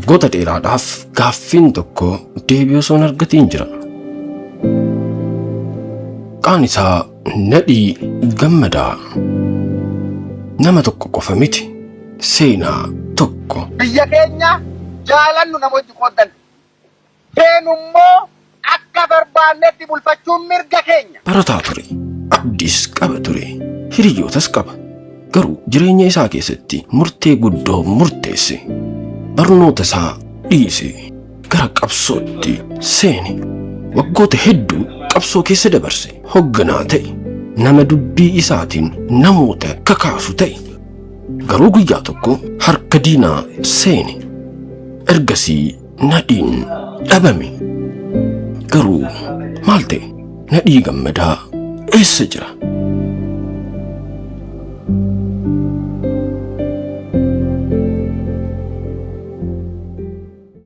Waggoota dheeraadhaaf gaaffiin tokko deebii osoo hin argatiin jira. Maqaan isaa Nadhii Gammadaa. Nama tokko qofa miti, seenaa tokko. Biyya keenya jaalannu nama wajji qooddanna. Feenu immoo akka barbaannetti bulfachuun mirga keenya. Barataa ture, abdiis qaba ture, hiriyyootas qaba. Garuu jireenya isaa keessatti murtee guddoo murteesse. Barnoota isaa dhiise gara qabsootti seene. Waggoota hedduu qabsoo keessa dabarse. Hogganaa ta'e. Nama dubbii isaatiin namoota kakaasu ta'e. Garuu guyyaa tokko harka diinaa seene. Ergasii Nadhiin dhabame. Garuu maal ta'e? Nadhii Gammadaa eessa jira?